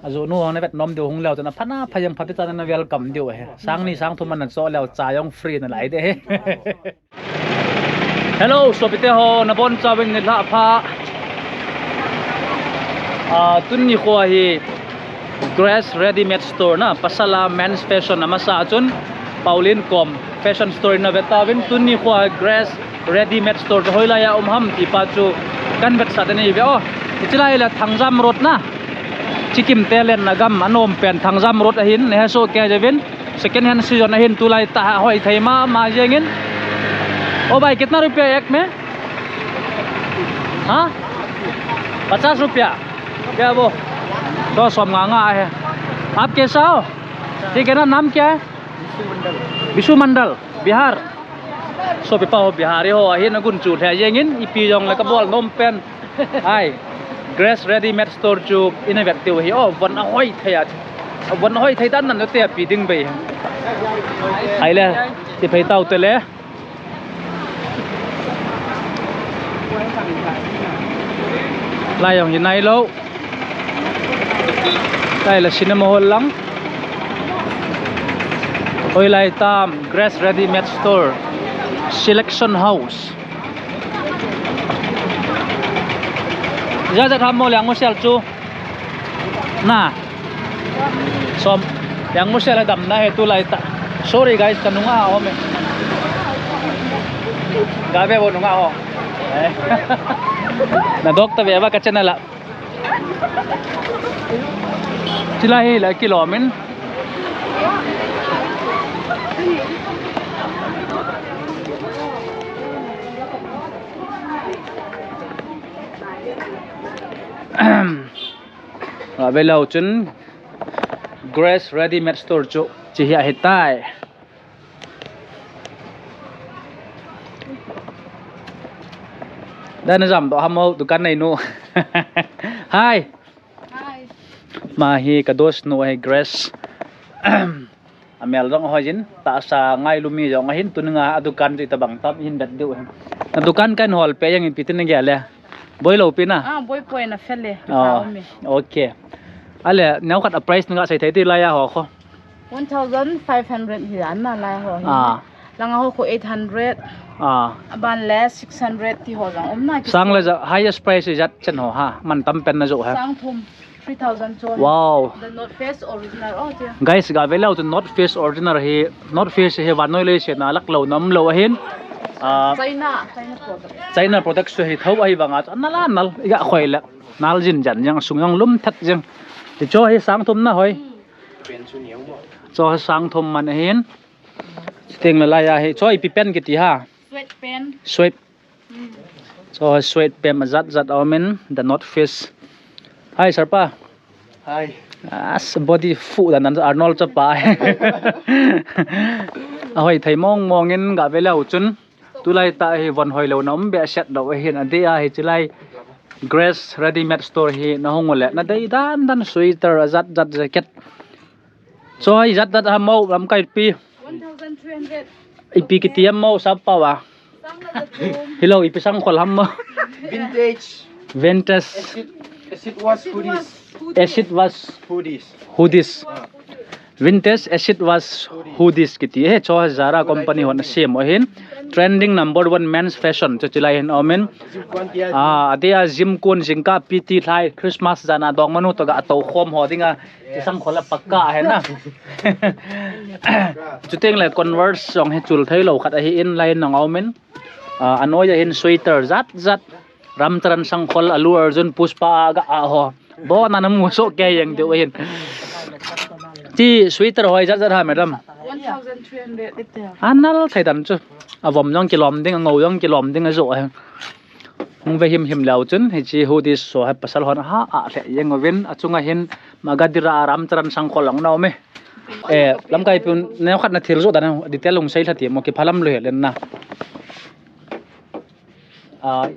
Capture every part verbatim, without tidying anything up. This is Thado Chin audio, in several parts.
Ajonu hung na vet nom diu hung leu chun aphat na pha jeng phat te chan na welcome diu ahi. Sang ni sang thum ana cho leu cha jong free na lai de ahi. Hello, sopite ho, nabon chauvin nilhah pha. Ah, tuni kho hi Grace Ready Made Store na, pasal a men's fashion amasa chun, Pauline kom fashion store in na vetauvin, tuni kho hi Grace Ready Made Store chu hoilai a um ham ti pa chu kan vetsah ding ahi ve o. Hiche lai hi la Thangjam Road na, Sikkim te lenna gam anom pen Thangjam Road ahin, nahe soh kei uvin. Second hand season ahin, tulai tah a hoi thei mama jengin. ओ भाई, कितना रुपया एक में? हाँ, पचास रुपया। क्या वो? तो som nga nga ahi. आप कैसा हो? ठीक है ना? नाम क्या है? विशु मंडल, Bihar. Sopi pa ho Bihari ho ahin, agun chu lheh jengin, ipi jong le kabol nom pen. Hi, Grace Ready Made Store chu ina vet diu ahi. O, von ahoi thei a. Von ahoi thei dan nan te api ding ve. Hi le, ti phei tau te le. Lai jong hi nailou. Lai la cinema hall lang. Hoilai tam, Grace Ready Made Store, Selection House. Ijat jat ham mo, Liangmosel chu. Na. Som. Liangmosel a damna ahi tulai tah. Sorry guys, kanung a hom e. Gave vo nung a ho. Eh. Na doctor ve va ka channel a. Chilai hi la kilom in. Ahem. Gave leu chun Grace Ready Made Store chu hiche hi ahitai. Dana jam doh ham o, dukan neinu. Hi. Hi. Ama hi ka dost nu ahi, Grace. Amel jong ahoi jin, tahsa ngailu mi jong ahin, tuninga adukan chu itobang tam ihin vet diu ahi. Na dukan kahin hol peh jeng in ipi tin nagel e. Boilou pi na? Ah, boi poi, na fel e. Oh, okay. Ale, neokhat a price naga sei thei ti, lai a ho kho. One thousand five hundred hi ana lai ho hi. Ah. Langa ho kho eight hundred. Ah. Aban le six hundred ti ho jong um na ki. Sang le ja highest price ijat chen ho ha. Man tam pen na jo ha. Sang thum, three thousand chon. Wow. The North Face original, oh, tia. Guys, gave leu chun North Face original hi, North Face hi vannoi leiset a alak lou na umlou ahin. Ah, China, China product. China product chu hi tho ahi vanga chu anal anal. Iga khoi le. Nal jin jan jeng, asung jong lum thet jeng. Ti chu hi sang thum na hoi. Hmm. Chu hi sang thum man ahin. Chuteng le lai a hi. Chu ipi pen kiti ha? Suede pen. Suede. Hmm. Chu hi suede pen ajat jat aumin, The North Face. Hi, sir pa. Hi. As body fu dan dan Arnold chapa. Ahoi thei mong mong in gave leu chun. Tulai tah hi von hoilou na um behseh lou ahin, adeh a hiche lai Grace Ready Made Store hi nahung ule nadei dan dan sweater ajat jat jacket. Chu hi ijat jat ham o, lamkai pi. One thousand three hundred. Ipi kiti ham o, sap pao a. Sang la jat um. Hilou, ipi sangkhol ham o. Vintage. Vintage. Acid, acid wash hoodies. Acid wash. Hoodies. Hoodies. Ah. Vintage acid wash hoodies kiti. He, chu Zara company hon asem u ahin. Trending number one men's fashion chu chilai hin aumin. Ah, adeh a jim kun, jingkah, P T lhai, Christmas jan a dongmanu toh ga tou khom ho dinga. Chi sangkhol a pakka ahi na. Chuteng le Converse jong hi chul theilou khat ahin, lai in nang aumin. Ah, anoi a hin sweater jat jat. Ramcharan sangkhol, Allu Arjun, Pushpa a ga a ho. Bon a namu soh kei jeng diu ahin. Chi sweater ho ijat jat ha, madam? One thousand three hundred. Anal thei dan chu. Avom jong kilom ding, angou jong kilom ding ajo ahi. Hung ve him him leu chun, hiche hoodies ho hi pasal hon aha a lheh jeng uvin, achunga hin Magadha a Ramcharan sangkhol jong ana um e. Eh, lamkai pi un, neokhat na thil jo dan detail hung sei lha ti mo, kiphalam lou hel in na. Ah,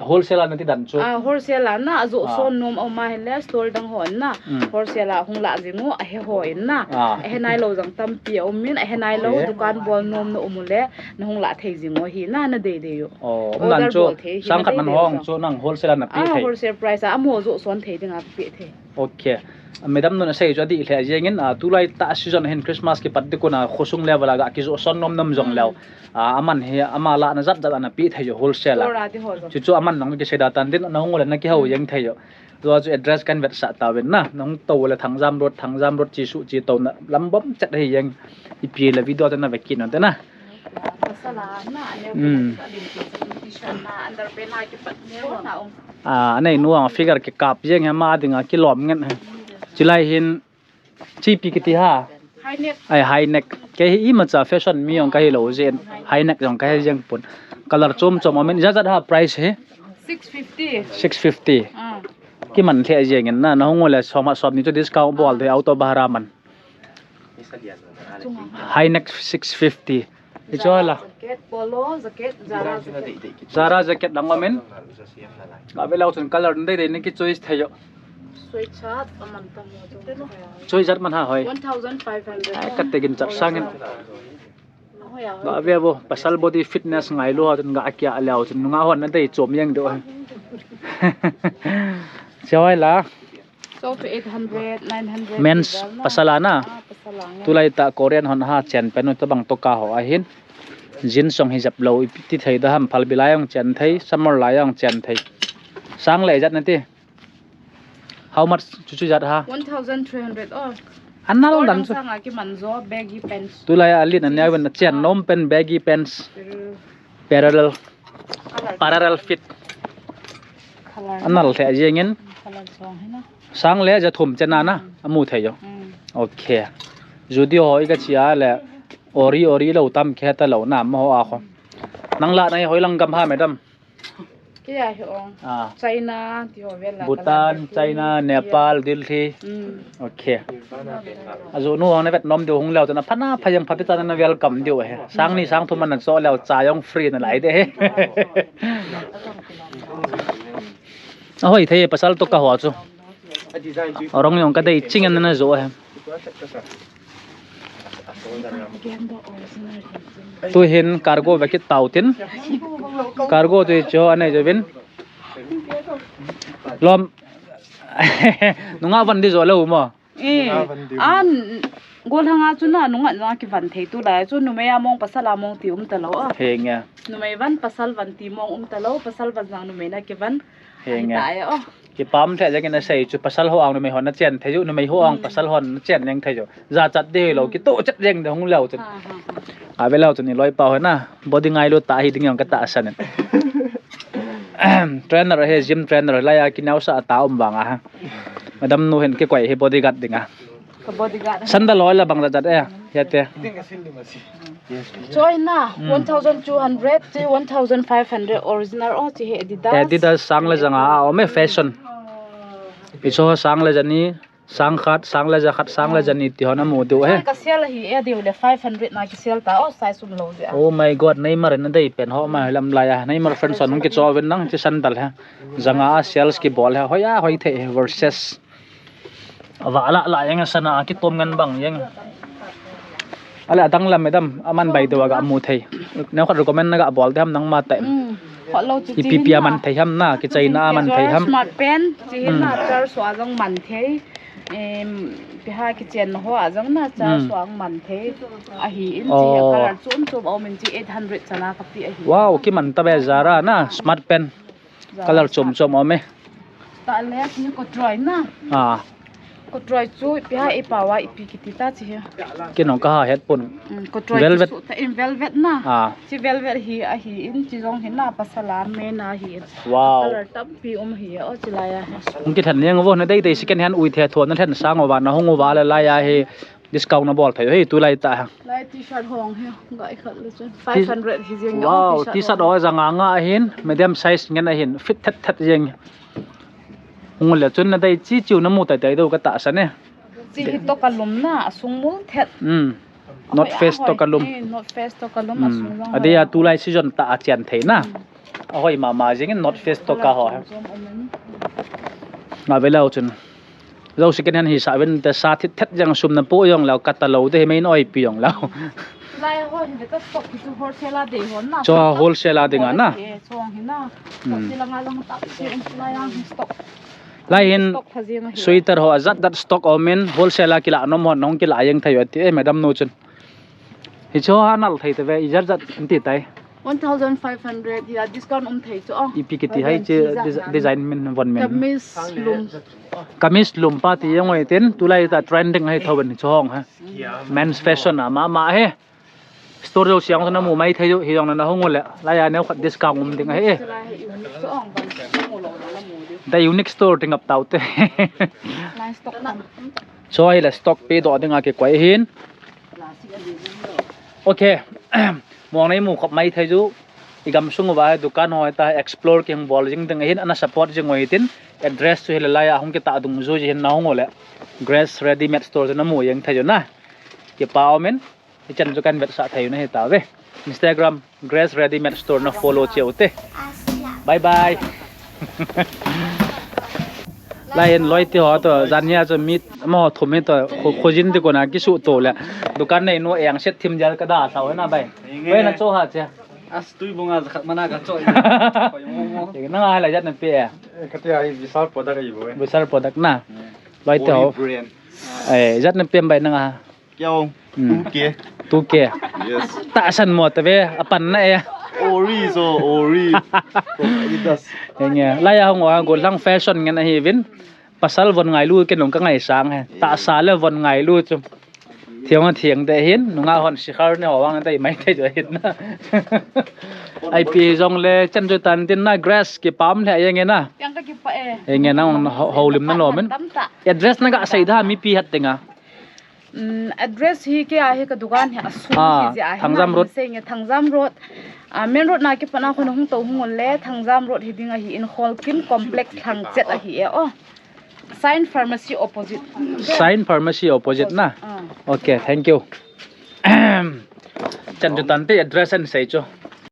wholesale a nati dan chu. Ah, wholesale a na, ajo son nom a um a hile, store dang hon na. Hmm. Wholesale a hung lah jing u, ahe hon na. Ah. Ahe nailou jong tampi aum in, ahe nailou, okay, dukan bol nom na um ule, nahung lah thei jing u ahi na, nadei dei u. Oh, um dan chu, order bol thei hi, sang khat nadei man dei u hong jong. Chu nang wholesale a napeh thei. Ah, wholesale price a, amaho jo son thei dinga pe thei. Okay. Madam nun asei chu adih lheh jengin, ah, tulai tah season hin Christmas kipat ding kona khosung level a ga kijoh son nom nom jong leu. Ah, aman hi ama lahna jat jat ana pe thei u wholesale a. Store a ti ho jong. Chuchu aman nang kisei da tan tin nahung u le nakihou jeng thei u. Tua chu address kan vetsah tauvin na. Nahung tou le Thangjam Road, Thangjam Road chi su chi touna lam bom chet ahi jeng. Ipi le video te na ve kit un te na. Pasal a na, ane Hmm. T-shirt na, underpant na kipat neo na um. Ah, anei nu ang figure kikap jeng hi ama dinga kilom ngen hi. Chilai hin chipi kiti ha. High neck. Ai, high neck. Kei hi imacha fashion mi jong kahi lou jeh in. High neck jong kahe jeng pon. Color chom chom umin. Ijat jat ha price hi? Six fifty. Six fifty. Ah. Kiman lheh jengin na, nahung u le som a som ni chu discount bol thei, auto bhara man. Chunga. High neck six fifty. Ichu la. Jacket, polo jacket, Zara jacket. Zara jacket lang umin. Ga ve leu chun color nadei dei na kichoice thei u. Suichat, aman tam mo chung. Choice jat man ha hoi. One thousand five hundred. Ai, kate gin chat sangin. Hoi a, hoi. Ga ve vo, pasal body fitness ngailu ho chun ga kia leu chun nunga hon nadei chom jeng diu. Choi la. So to eight hundred, nine hundred Men's ti vel na. Pasal a na. Ah, pasal a nge. Tulai tah Korean hon ha chen pen u tabang toka ho ahin. Jeans jong hijep lou ipi ti thei da ham, phalbi lai jong chen thei, summer lai jong chen thei. Sang le jat nati. How much chuchu jat ha? One thousand three hundred oh. Anal dan chu. Sang a kiman jo baggy pants. Tulai a lit na neo ven chen nom pen baggy pants. Parallel. Color. Parallel fit. Color. Anal lheh jengin. Color song hi na. Sang le ja thum chen a na. Hmm. Amu thei u. Hmm. Okay. Zudio ho i ka chia le. Ori ori lou tam khe ta lou na ma ho a ho. Nang lah na hi hoi lang gam ha, madam? Kei a hi ong. Ah. China, ti ho vel la Bhutan, China, Nepal, Delhi. Hmm. Okay. Ajoh nu hong na vet nom diu hung leu chun apha na pha jeng pha ti chan na welcome diu ahi. Sang ni sang thum man na cho leu cha jong free na lai de ahi. Ahoi thei pasal toka ho chu. Arong jong kadei ching in na jo ahi. Tu hin cargo ve kit tau tin. Cargo tu chu anei jo vin. Lom. Nunga van di jo lou mo. Eh, an gol hanga chu na nunga na kivan thei tulai chu numei a mong pasal a mong ti um ta lou a. He nge. Numei van pasal van ti mong um ta lou, pasal van jang numei na kivan. He nge. Ahi ta e o. Kipah thei jeng in asei chu pasal ho ang numei hon na chen thei u, numei ho ang pasal hon na chen jeng thei u. Jachat di lou, kitoh chat jeng di hung leu chun. Ha, ha, ha. Ave leu chun i loipa ho na, body ngailu tah hi ding jong ka tahsan in. Trainer hi, gym trainer, laiya kineosah a ta um vang a ha. Madam nu hin kikoi hi bodyguard ding a. Ka bodyguard. Sandal ho la bang jat jat e, hia te. Choi na, Hmm. one thousand two hundred to one thousand five hundred original o, chi hi Adidas. Adidas sang le janga a um e fashion. Ichu sang le jani, sang khat, sang le ja khat, sang le jani ti hon amu diu he. Choi ka sale hi e diu le five hundred na ki sale ta o, size um lou jeh a. Oh my God, Neymar in adei pen ho ma lam laiya. Neymar fans hon hung kicho uvin nang chi sandal hi. Janga a sales kibol hi. Hoi a, hoi thei versus. Ava la la jeng a sana kitom ngen bang jeng. Ale adang lam madam, aman bai deu a ga mu thei. Neo khat recommend na ga bol diham nangma tah in. Hmm. Hot lou chi Ipi chi pi a hin man na. Thei ham na, kichaina a man thei ham. Smart pen, chi hin na, Hmm. char sua jong man thei. Em, pi ha kichen ho a jong na, char Hmm. sua jong man thei. Ahi in chi, Oh. color chom chom a um in chi eight hundred chana ka pi ahi. Wow, kiman ta be Zara na, smart pen. Color chom chom um e. Ta le, ni kotroi na. Ah. Kotroi chu ipi ha ipa wa ipi kiti ta chi hi. Kinong ka ha het pon. Mm, kotroi Velvet. Chu ta in velvet na. Ah. Chi velvet hi ahi in chi jong hi na pasal a me na hi in. Wow. Color tampi um hi o chi laiya hi. Hung kithen jeng vo na dei dei second hand ui the tho na then sang uva na hung uva le laiya hi. Discount na bol thei u hi tulai tah ha. Lai t-shirt hong hi, gai khat le chun. Five hundred hi jeng. Wow, t-shirt t-shirt hong. O janga nga ahin, medium size ngen ahin, fit thet thet jeng. Hung le chun na dei chi chiu na mu tai tai deu ka tahsan e. Chi hi to ka lum na, asung mul thet. Hmm. North Face to ka lum. Eh, North Face to ka lum, Hmm. asung jong Adei a hoi. Tulai season tah a chen thei na. Hmm. Ahoi mama jeng in North Face to ka ho. Nga ve leu chun. Jou second hand hi sa ven te sa thit thet jeng sum na po jong leu ka ta lou te hi main oi pi jong leu. Lai ho hi ka stock ki chu wholesale a dei hon na. Cho wholesale a ding a na. Eh, chong hi na. Hmm. Sila nga lang ta si um lai ang stock. Lai hin stock pha jeng ahi. Sweater ho ajat jat stock aumin, wholesale a kila nom hon nahung kila jeng thei u ati e, madam nu chun. Hiche ho ha nal thei tave, ijat jat anti tai. One thousand five hundred hi a discount um thei chu o. Ipi kiti hai che, design min von min. Kamis lum. Kamis lum pa ti jeng u hitin, tulai ta trending ahi thou ben chu hong ha. Men's fashion a mama hi. Store jouse a namu mai thei u, hijong le nahung u le. Lai a neo khat discount um ding ahi e. The Unique Store ti ngap tau te. Lai stock tam. Chu hi la stock pe doh ding a kikoi hin. Ok. Mong nei mu khop mai thei u. I gamsung uva hi dukan ho ta explore kibol jing ding ahin, ana support jing u hitin. Address chu hi la lai a hung kita dung ju ji hin nahung u le. Grace Readymade Store chu namu jeng thei u na. Kipa umin. Hichan chu kan vetsah thei u na hi tave. Instagram, Grace Readymade Store na follow cheh u te. Bye bye. Lai in loi ti ho to, jan hia chu mi amaho thum hi to, khu-, khujin ti kona kisuh to le. Dukan nei nu eng set thim jal ka da sao na bai. Bai na cho ha che. As tui bunga zakhat mana ka cho. Koi mo mo. Nanga la jat na pe. Kati ai Vishal product ai bo. Vishal product na. Loi ti ho. Brand. Eh, jat na pe bai nanga. Kiao. Hmm. Two K. Two K. Yes. Tahsan mo tave, apan na e. Ori so, Ori. From Adidas. Enge, lai a hung a golang fashion ngen ahi vin. Pasal von ngailu ke nung ka ngaisang he. Tahsa le von ngailu chu. Thiang thiang te hin, nunga hon sikhar ne ho wang te mai te jo hin na. Ai pi jong le chan chu tan tin na Grace kipa um le enge na. Yang ka kipa e. Enge na ho, ho lim na lo min. Tam ta. Address na ga sei da mipi hat tenga. Mm, address hi kei a hi ka dukan hi a sung Ah, hi jeh a hi Thangjam na Road. Hin sei nge Thangjam Road. Ah, main road na kipat na khun hung to hung le Thangjam Road hi ding ahi in Holkim Complex Thangchet ahi e o. Sign Pharmacy opposite. Sign Pharmacy opposite na. Ah. Okay, thank you. Chan chu tan te address an sei chu.